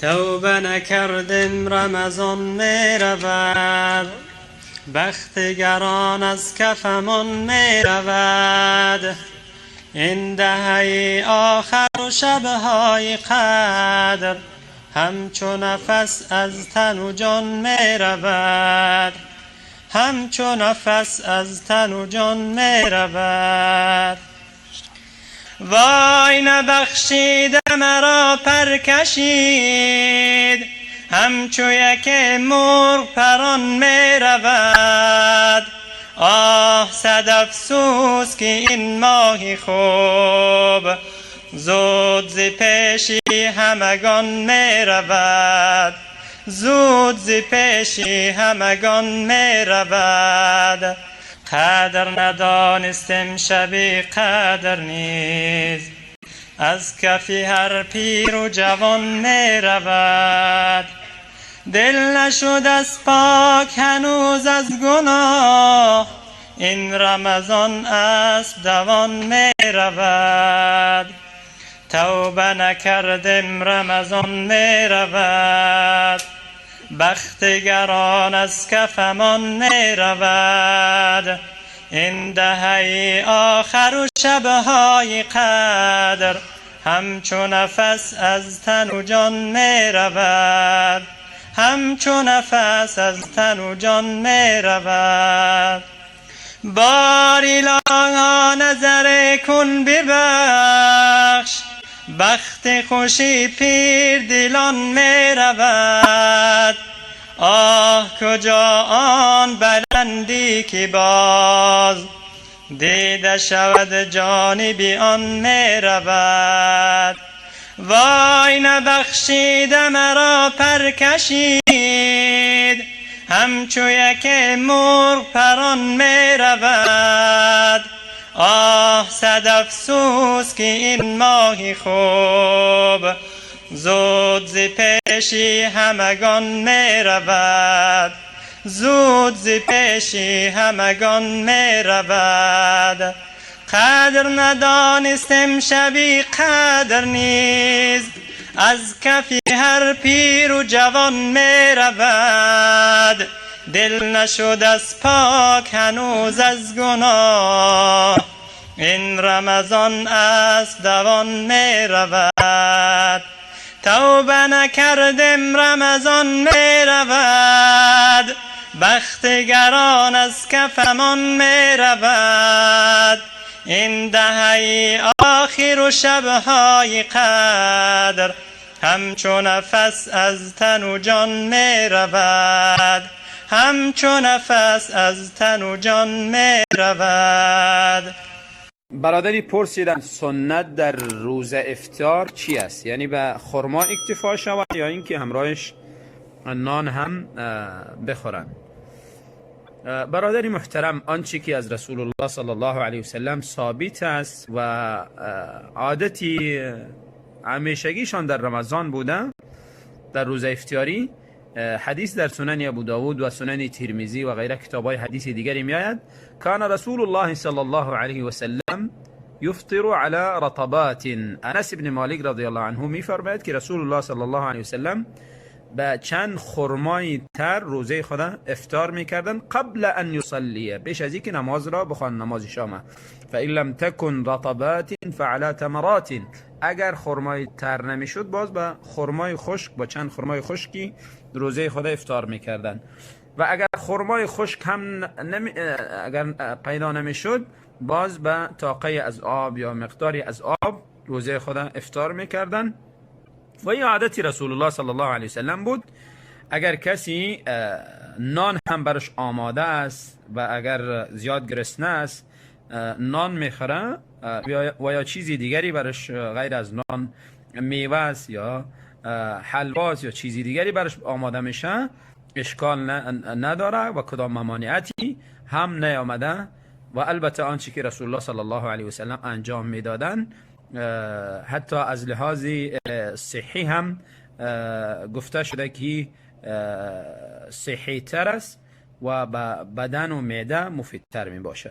Тавба накардем, Рамазон меравад, бахти гарон аз кафамон меравад. Ин даҳаи охир ва шабҳои қадр ҳамчу нафас аз тану ҷон меравад, ҳамчу нафас аз тану ҷон меравад. Вой, набахшида маро пар кашид, ҳамчу яке мурғ парон меравад. Оҳ, сад афсӯс, ки ин моҳи хуб зуд зи пеши ҳамагон меравад, зуд зи пеши ҳамагон меравад. Қадр надонистем шаби қадр низ аз кафи ҳар пиру ҷавон меравад. Дил нашуд аз пок ҳанӯз аз гуноҳ, ин Рамазон аст, давон меравад. Тавба накардем, Рамазон меравад, бахти гарон аз кафамон меравад. Ин даҳаи охир ва шабҳои қадр ҳамчу нафас аз тану ҷон меравад, ҳамчу нафас аз тану ҷон меравад. Бори илоҳо, назар кун, бибахш, бахти хуши пирдилон меравад. Оҳ, куҷо он баландӣ, ки боз дида шавад, ҷониби он меравад. Вой, набахшида маро пар кашид, ҳамчу яке мурғ парон меравад. Оҳ, сад афсӯс, ки ин моҳи хуб зуд зи пеши ҳамагон меравад, зуд зи пеши ҳамагон меравад. Қадр надонистем шаби қадр низ аз кафи ҳар пиру ҷавон меравад. Дил нашуд аз пок ҳанӯз аз гуноҳ, ин Рамазон аст, давон меравад. Тавба накардем, Рамазон меравад, бахти гарон аз кафамон меравад. Ин даҳаи охир ва шабҳои қадр ҳамчу нафас аз тану ҷон меравад, ҳамчу нафас аз тану ҷон меравад. Бародари пурсиданд, суннат дар рӯза ифтор чӣ аст? Яъне ба хурмо иктифо шавад ё ин ки ҳамроҳаш нон ҳам бихӯранд? Бародари муҳтарам, он чӣ ки аз Расулуллоҳ саллаллоҳу алайҳи васаллам собит аст ва одати ҳамешагишон дар Рамазон буда, дар рӯза ифтиёрӣ, ҳадис дар Сунани Абу Довуд ва Сунани Тирмизӣ ва ғайра китобҳои ҳадиси дигаре меояд: كان رسول الله صلى الله عليه وسلم يفطر على رطبات. Анас ибн Малик رضي الله عنه میفرماید که رسول الله صلی الله علیه وسلم به چند خرمای تر روزه خود افطار میکردن، قبل ان يصلي، پیش از اینکه نماز را بخوان، نماز شام. فإن لم تكن رطبات فعلى تمرات. اگر خرمای تر نمیشد، باز به خرمای خشک، با چند خرمای خشکی روزه خود افطار میکردن. و اگر خرمای خشک هم اگر پیدا نمیشد، باز به تاقه از آب یا مقداری از آب روزه خود افطار میکردن. و این عادت رسول الله صلی الله علیه وسلم بود. اگر کسی نان هم برش آماده است و اگر زیاد گرسنه است، نان میخوره و یا چیزی دیگری برش غیر از نان، میوه است یا حلواست یا چیزی دیگری برش آماده میشه، اشکال نداره و کدام ممانعتی هم نیامده. و البته آنچه که رسول الله صلی الله علیه وسلم انجام میدادن، حتی از لحاظ صحی هم گفته شده که صحی تر است و به بدن و معده مفیدتر می باشه.